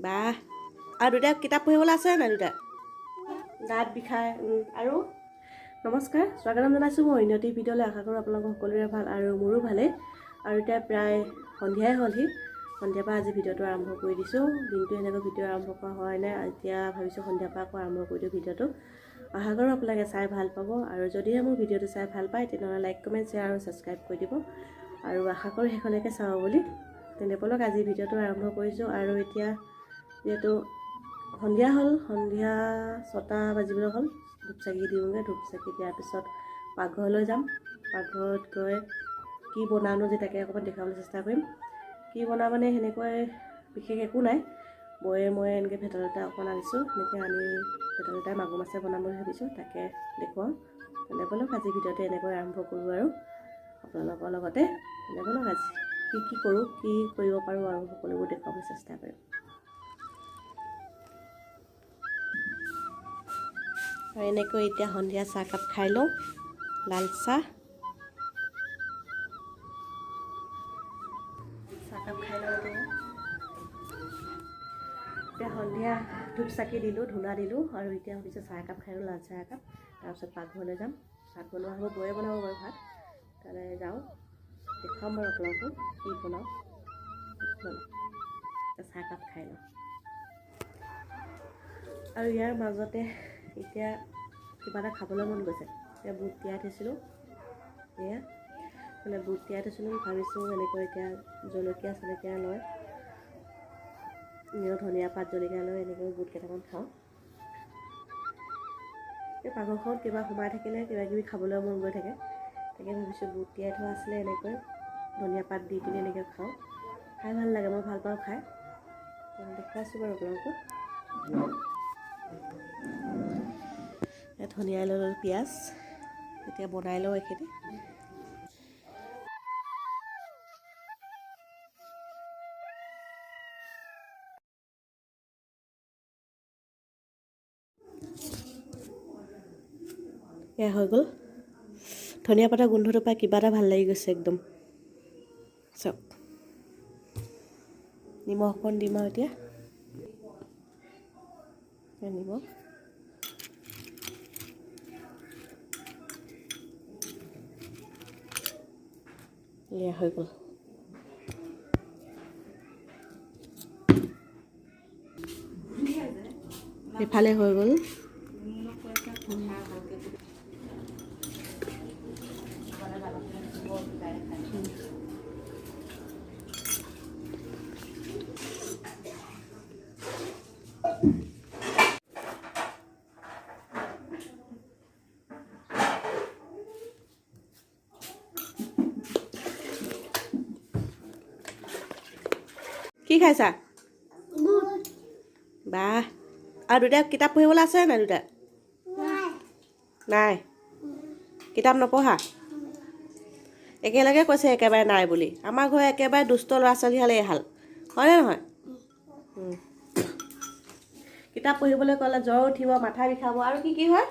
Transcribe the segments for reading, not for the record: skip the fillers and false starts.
বাহ, আৰু দুটা কিতাপ পঢ়িবলৈ আছে নাই? দুটা দাঁত বিষায়। আৰু নমস্কাৰ, স্বাগতম জনাইছোঁ মই অন্য এটি ভিডিঅ'লৈ। আশা কৰোঁ আপোনালোকৰ সকলোৰে ভাল আৰু মোৰো ভালেই। আৰু এতিয়া প্ৰায় সন্ধিয়াই হ'লহি, সন্ধিয়াৰ পৰা আজি ভিডিঅ'টো আৰম্ভ কৰি দিছোঁ। দিনটো এনেকৈ ভিডিঅ' আৰম্ভ কৰা হোৱাই নাই, এতিয়া ভাবিছোঁ সন্ধিয়াৰ পৰা আকৌ আৰম্ভ কৰি দিওঁ ভিডিঅ'টো। আশা কৰোঁ আপোনালোকে চাই ভাল পাব, আৰু যদিহে মোৰ ভিডিঅ'টো চাই ভাল পায় তেনেহ'লে লাইক, কমেণ্ট, শ্বেয়াৰ আৰু ছাবস্ক্ৰাইব কৰি দিব। আৰু আশা কৰোঁ শেষলৈকে চাব বুলি। তেনে ব'লক আজি ভিডিঅ'টো আৰম্ভ কৰিছোঁ। আৰু এতিয়া যিহেতু সন্ধিয়া হ'ল, সন্ধিয়া 6টা বাজিবলৈ হ'ল, ধূপ চাকি দিওঁগৈ। ধূপ চাকি দিয়াৰ পিছত পাকঘৰলৈ যাম। পাকঘৰত গৈ কি বনাওঁনো যে তাকে অকণমান দেখুৱাবলৈ চেষ্টা কৰিম। কি বনাওঁ মানে সেনেকৈ বিশেষ একো নাই, বৌয়ে মই এনেকৈ ভেদাইলতা অকণমান আনিছোঁ, সেনেকৈ আনি ভেদাইলতা মাগুৰ মাছে বনাম বুলি ভাবিছোঁ, তাকে দেখুৱাওঁ। তেনে ব'লক আজি ভিডিঅ'টো এনেকৈ আৰম্ভ কৰোঁ আৰু আপোনালোকৰ লগতে। তেনে ব'লক আজি কি কি কৰোঁ, কি কৰিব পাৰোঁ আৰু সকলোবোৰ দেখুৱাবলৈ চেষ্টা কৰিম। আৰু এনেকৈ এতিয়া সন্ধিয়া চাহকাপ খাই লওঁ, লাল চাহ। চাহকাপ খাই লওঁ এতিয়া। এতিয়া সন্ধিয়া ধূপ চাকি দিলোঁ, ধূনা দিলোঁ, আৰু এতিয়া ভাবিছোঁ চাহ একাপ খাই লওঁ, লাল চাহ একাপ। তাৰপিছত পাকঘৰলৈ যাম, ভাত বনোৱা হ'ব, বৌয়ে বনাব বাৰু ভাত। তালৈ যাওঁ, দেখুৱাম বাৰু আপোনালোকক কি বনাওঁ। চাহকাপ খাই লওঁ। আৰু ইয়াৰ মাজতে এতিয়া কিবা এটা খাবলৈ মন গৈছে। এতিয়া বুট তিয়াই থৈছিলোঁ, এয়া মানে বুট তিয়াই থৈছিলোঁ, ভাবিছোঁ এনেকৈ এতিয়া জলকীয়া চলকীয়া লৈ, নিজৰ ধনিয়া পাত জলকীয়া লৈ এনেকৈ বুট কেইটামান খাওঁ। এই পাকঘৰখনত কিবা সোমাই থাকিলে কিবা কিবি খাবলৈ মন গৈ থাকে, তাকে ভাবিছোঁ বুট তিয়াই থোৱা আছিলে, এনেকৈ ধনিয়া পাত দি পিনি এনেকৈ খাওঁ, খাই ভাল লাগে, মই ভাল পাওঁ খাই। দেখুৱাইছোঁ বাৰু আপোনালোকক। ধনিয়া লৈ ল'লোঁ, পিঁয়াজ এতিয়া বনাই লওঁ এইখিনি। এয়া হৈ গ'ল। ধনিয়া পাতৰ গোন্ধটো পাই কিবা এটা ভাল লাগি গৈছে একদম। চাওক, নিমখ অকণ দিম আৰু এতিয়া নিমখ। এয়া হৈ গ'ল। ইফালে হৈ গ'ল। কি খাইছা? বাহ, আৰু দুটা কিতাপ পঢ়িবলৈ আছে নাই? দুটা নাই, কিতাপ নপঢ়া? একেলগে কৈছে একেবাৰে নাই বুলি। আমাৰ ঘৰৰ একেবাৰে দুষ্ট ল'ৰা ছোৱালীহাল এইহাল, হয়নে নহয়? কিতাপ পঢ়িবলৈ ক'লে জ্বৰ উঠিব, মাথা বিষাব, আৰু কি কি হয়?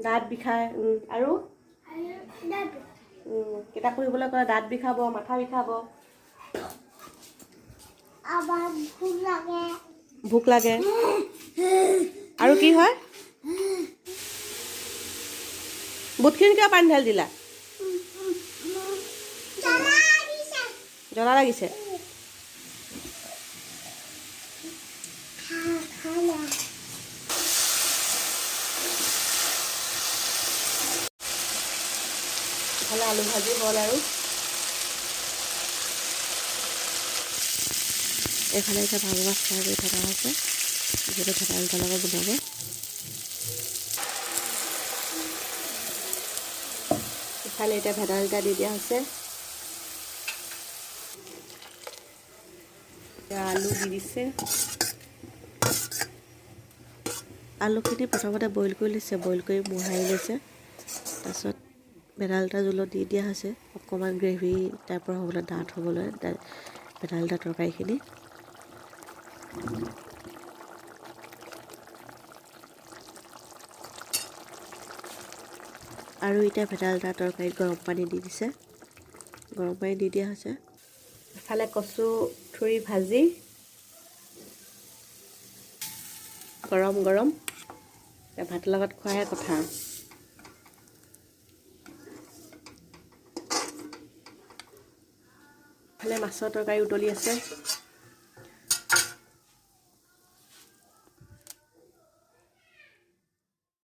দাঁত বিষায়। আৰু কিতাপ পঢ়িবলৈ ক'লে দাঁত বিষাব, মাথা বিষাব, ভোক লাগে, আৰু কি হয়? বুটখিনি কিয় পানী ঢালি দিলা? জ্বলা লাগিছে। ইফালে আলু ভাজি হ'ল আৰু এইফালে এতিয়া ভাগৰ মাছ ফ্ৰাই কৰি থকা হৈছে, যিহেতু ভেদাইলতাৰ লগত বনাব। ইফালে এতিয়া ভেদাইলতা দি দিয়া হৈছে, আলু দি দিছে। আলুখিনি প্ৰথমতে বইল কৰি লৈছে, বইল কৰি মোহাৰি লৈছে। তাৰপিছত ভেদাইলতা জোলত দি দিয়া হৈছে, অকণমান গ্ৰেভি টাইপৰ হ'বলৈ, ডাঠ হ'বলৈ ভেদাইলতা তৰকাৰীখিনি। আৰু এতিয়া ভেদাইলতা তৰকাৰীত গৰম পানী দি দিছে, গৰম পানী দি দিয়া হৈছে। এফালে কচু থুৰি ভাজি গৰম গৰম, ভাতৰ লগত খোৱাহে কথা। এফালে মাছৰ তৰকাৰী উতলি আছে।